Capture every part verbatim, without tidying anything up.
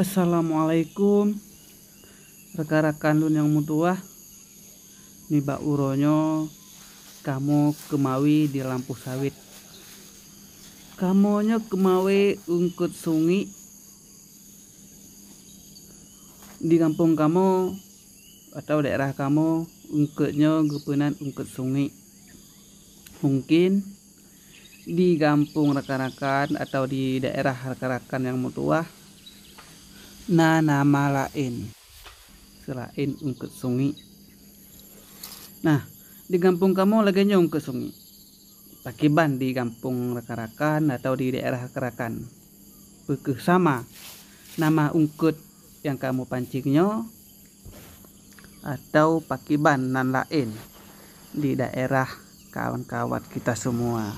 Assalamualaikum, rakan-rakan lôn nyang meutuwah. Nibak uroe nyoe kamoe keumawe di lampôh sawét. Kamoe nyoe keumawe eungkôt sungiek. Di gampông kamoe atawa daerah kamoe, eungkôt nyoe geupeunan eungkôt sungiek. Mungken di gampông rakan-rakan atawa di daerah rakan-rakan nyang meutuwah na nama laén seulaén eungkôt sungiek. Nah, di gampông kamoe lagée nyoe eungkôt sungiek. Pakriban di gampông rakan-rakan atawa di daerah rakan-rakan? Peu kheueh sama nama eungkôt nyang kamoe pancéng nyoe? Atawa pakriban nan laén di daerah kawan-kawan kita semua?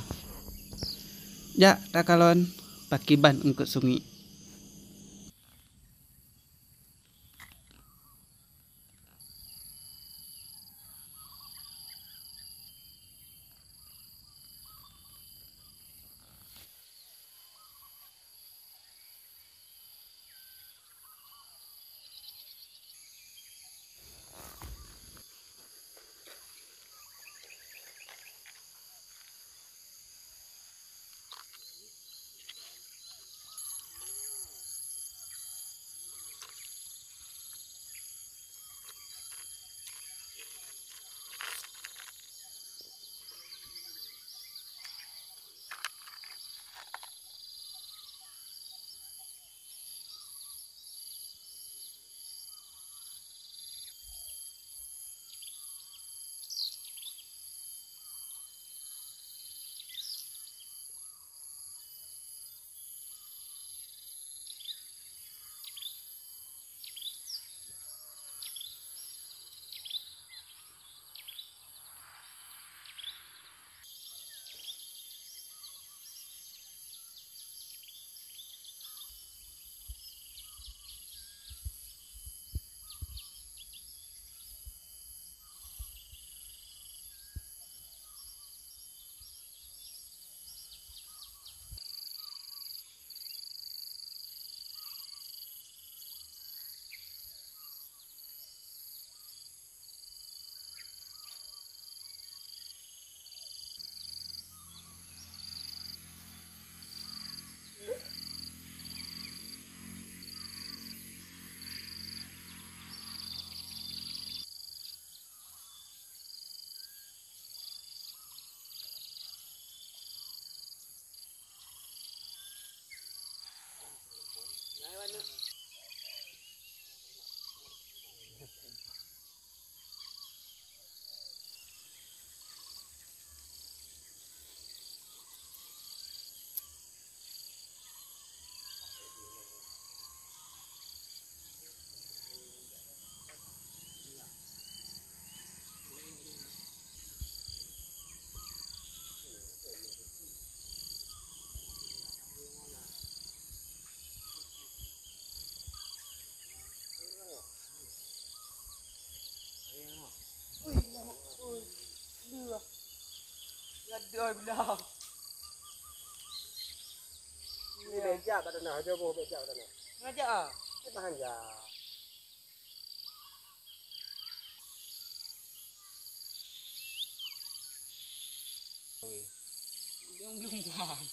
Jak takalon pakriban eungkôt sungiek. Ni bejak kat tanah, jauh bejak kat tanah. Ngajak ah. Ni bahan jak. Yang belum buang.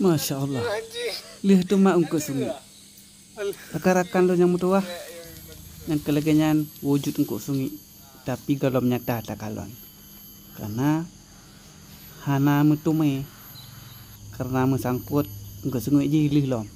Masya Allah. Lheueh teuma eungkôt sungiek. Rakan-rakan lôn nyang meutuwah, nyang keu lagée nyan wujud eungkôt sungiek, tapi gohlom nyata takalon. Kareuna hana meuteumé, kareuna meusangkot eungkôt sungiek jih lheueh lom.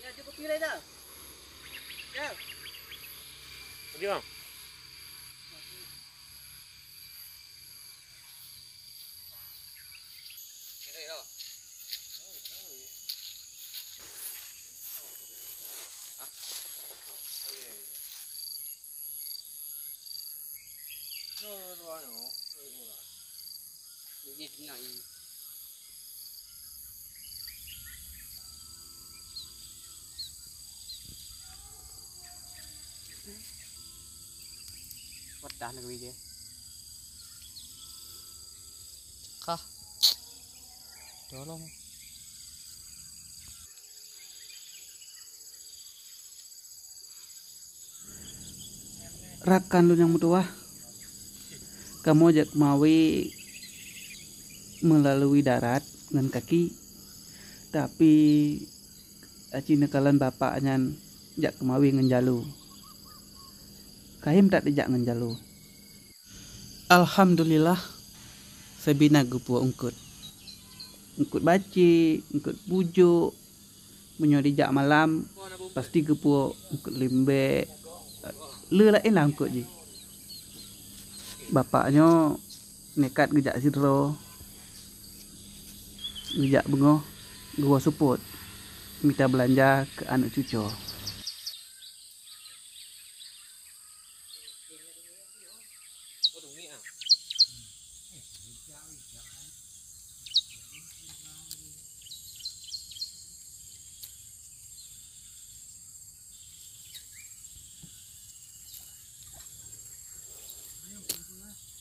Ya, cukup pilih dah. Ya. Pergi, Bang. Wadah negeri dia. Cekah. Tolong. Rakan lôn nyang meutuwah, kamoe jak keumawe meulalui darat ngon kaki, tapi aci neukalon bapak nyan jak keumawe ngon jalo. Kayém that jijak ngon jalo. Alhamdulillah, Sabina geupuwoe eungkôt. Eungkôt bacé, eungkôt pujôk. Meunyoe dijak malam, pasti geupuwoe eungkôt limbék. Le laén lah eungkôt jih. Bapak nyoe nekat geujak sidroe, geujak beungoh, geuwoe seupôt, mita beulanja keu aneuk cucoe.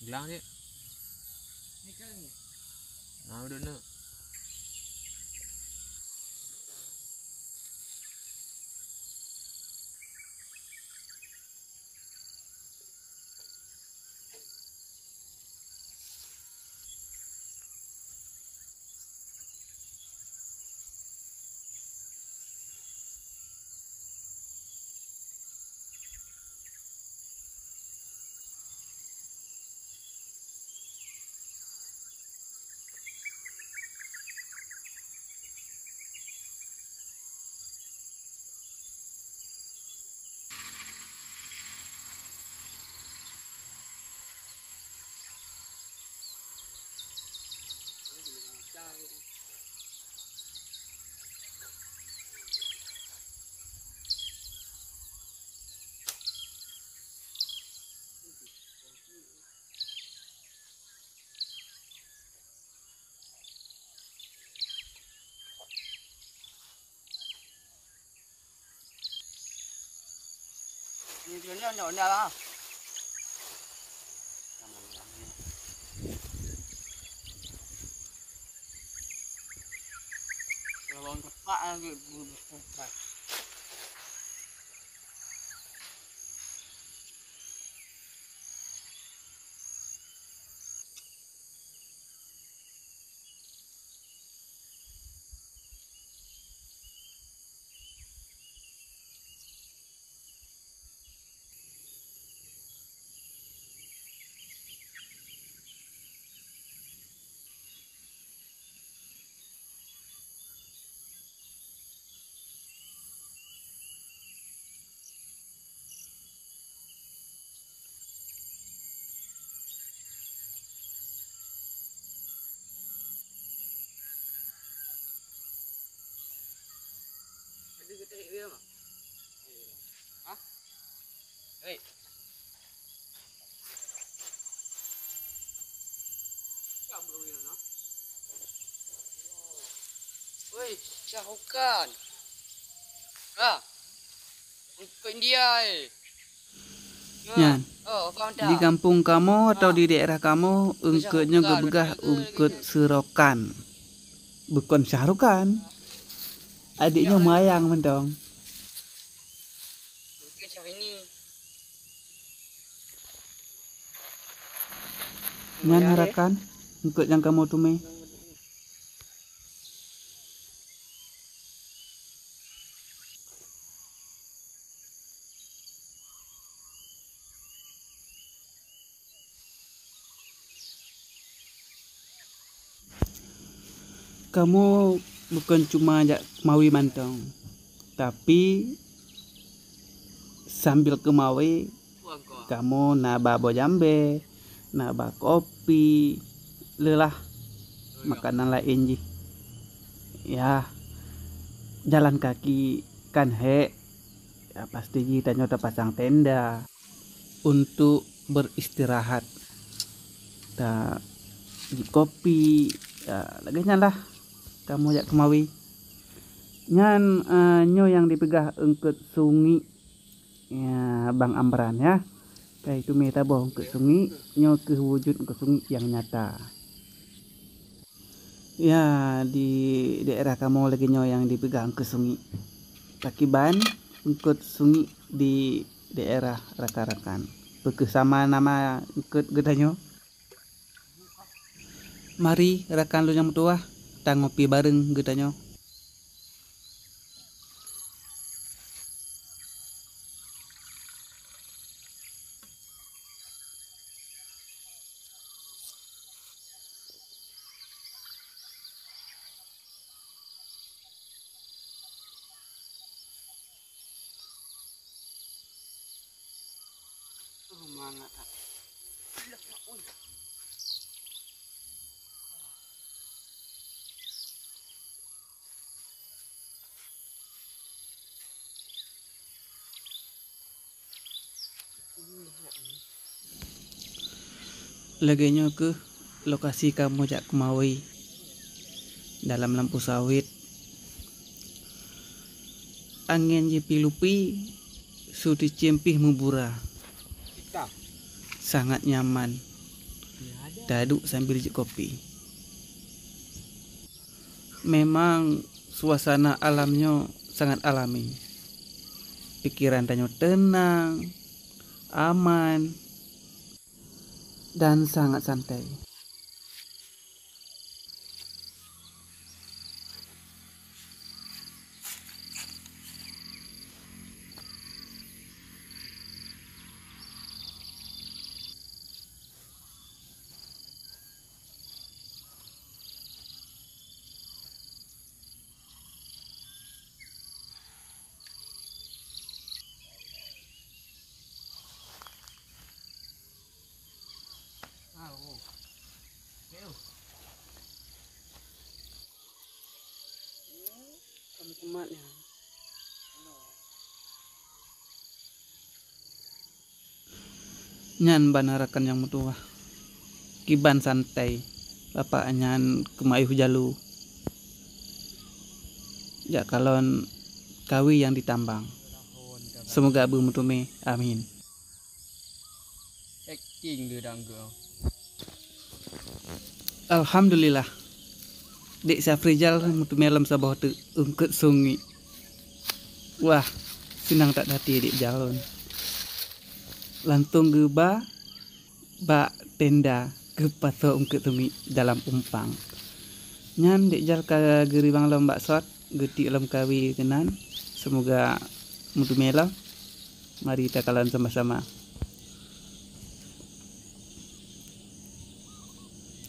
Gelang cit. Nah, duduk ni. Hei. Woi, Shah Rukh Khan. Ha. Eungkôt India, eh. Ha. Nyan. Oh, faham tak? Di gampông kamoe atau di daerah kamoe, eungkôt nyoe geupeugah eungkôt Shah Rukh Khan. Bukon Shah Rukh Khan. Adék nyoe meurayang mantong. Eungkôt Syahrini. Nyan rakan, eungkôt nyang kamoe teumé. Kamoe bukon cuma jak keumawe mantong, tapi sambil keumawe kamoe na ba boh jambé, na ba kopi, leulah makanan laén jih. Ya, jalan kaki kan hék, ya, pasti jih tanyoe tapasang tenda untuk beristirahat. Ta jép kopi, ya, lagée nyan lah kamoe jak keumawe. Nyan, eh, nyoe nyang dipeugah eungkôt sungiek. Ya, Bang Amran, ya. Kai teumé taboh eungkôt sungiek, nyoe kheueh wujud eungkôt sungiek nyang nyata. Ya, di daerah kamoe lagée nyoe nyang dipeugah eungkôt sungiek. Pakriban eungkôt sungiek di daerah rakan-rakan? Peu kheueh sama nama eungkôt geutanyoe? Mari rakan lôn nyang meutuwah, tangopi bareng geutanyoe. Lagée nyoe kheueh lokasi kamoe jak keumawe dalam lampôh sawét. Angén jih pih lupi, su teuciem pih meubura. Sangat nyaman taduek sambil jép kopi. Memang suasana alam nyoe sangat alami. Pikiran tanyoe teunang, aman, dan sangat santai. Nyan ban rakan nyang meutuwah. Kiban santai, bapak nyan keumayuh jalu. Jak kalon kawi nyang ditambang. Seumoga beumeuteumé. Amin. King de dang geuh. Alhamdulillah. Dek Syafrizal meuteumé lom saboh teuk eungkôt sungi. Wah, seunang that hati Dek Jal. Langsong geuba bak tenda geupasoe eungkôt sungi dalam umpang. Nyan Dek Jal ka geuriwang lom bak sot, geutiek lom kawi keunan. Semoga meuteumé lom. Mari takalon sama-sama.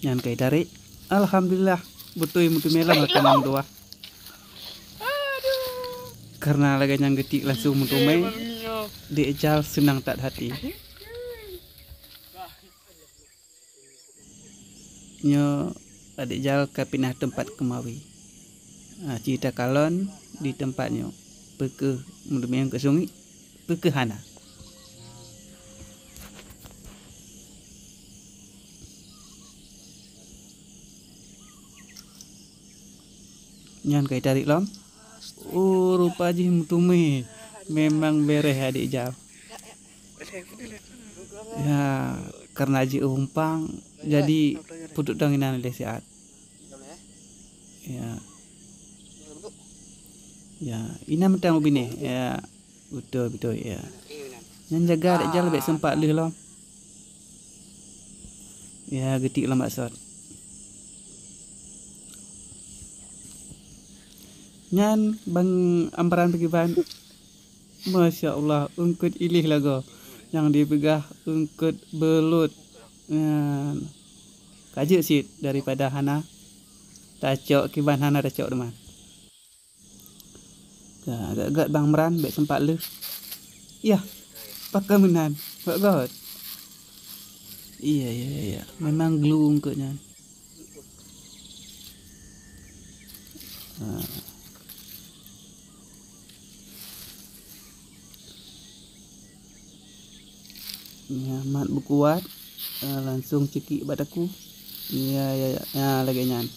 Nyan kai tarék. Alhamdulillah, beutôi meuteumé lom makanan dua. Karena lagèe nyan geutiek langsung meuteumé, Dek Jal seunang that hati. Nyoe Dek Jal ka pinah teumpat keumawi. Ha, ci takalon di teumpat nyoe. Peu kheueh meuteumé eungkôt sungi, peu kheueh hana. Nyan kai tarék lom. Oh, rupa jih meuteumé. Memang bèrèh Dek Jal. Ya, karena jiôh umpang, jadi peuduek dong inan lé siat. Ya. Ya, inan mantong binéh. Ya, beutôi, beutôi, ya. Nyan jaga Dek Jal bèk seumpat lheueh lom. Ya, geutiek lom bak sot. Nyan Bang Amran pakriban. Masya Allah, eungkôt ileh lagoe nyang dipeugah eungkôt beulôt. Nyan. Ka jeuet cit daripada hana tacok kiban hana tacok teuma. Ka, göt-göt Bang Amran, bèk seumpat lheueh. Yah, pakon meunan, göt-göt. Iya, iya, iya, iya. Memang glue eungkôt nyan. Ha. Nyan mat beukuat, eh, langsung cekik bak takue. Ya, ya, ya, ya, lagèe nyan.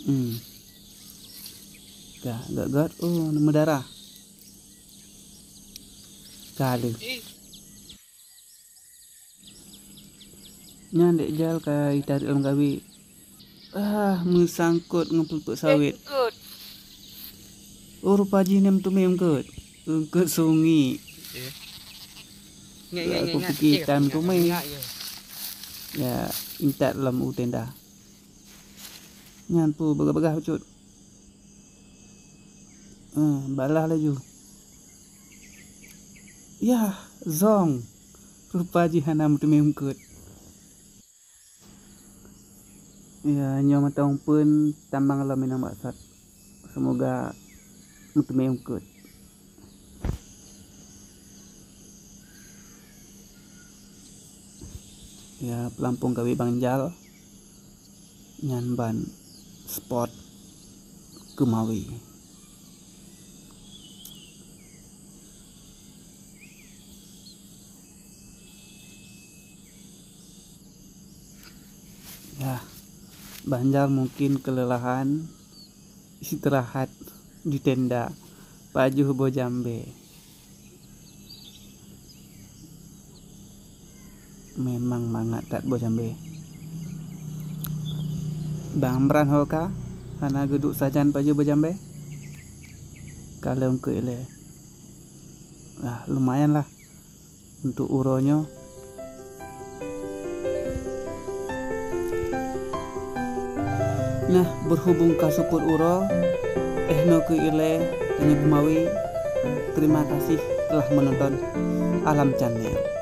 Hmm. Ka, göt-göt. Oh, meudarah. Ka lheueh. Nyan Dek Jal ka jitarék lam kawi. Ah, meusangkot ngon peuleupeuk sawét. Oh, rupa jih nyan meuteumé eungkôt. Eungkôt sungi. Aku pikir ikan meuteumé. Ya, intat lam u tenda. Nyan peue bagah-bagah bacut. Eh, balah laju. Yah, zong. Rupa jih hana meuteumé eungkôt. Ya, nyoe mantong phon tamong lom inong bak sot. Semoga meuteumé eungkôt. Ya, peulampong kawi Bang Jal. Nyan ban spot keumawi. Ya, Bang Jal mungkin kelelahan istirahat di tenda, pajoh boh jambé. Memang mangat that boh jambé. Bang Amran ho ka, hana geuduek sajan pajoh boh jambé. Ka lheueh eungkôt ilèe. Ah, lumayan lah untuk uroe nyoe. Nah, berhubung ka seupôt uroe, eh, noe keuh ilèe tanyoe keumawi. Terima kasih telah menonton Alam Channel.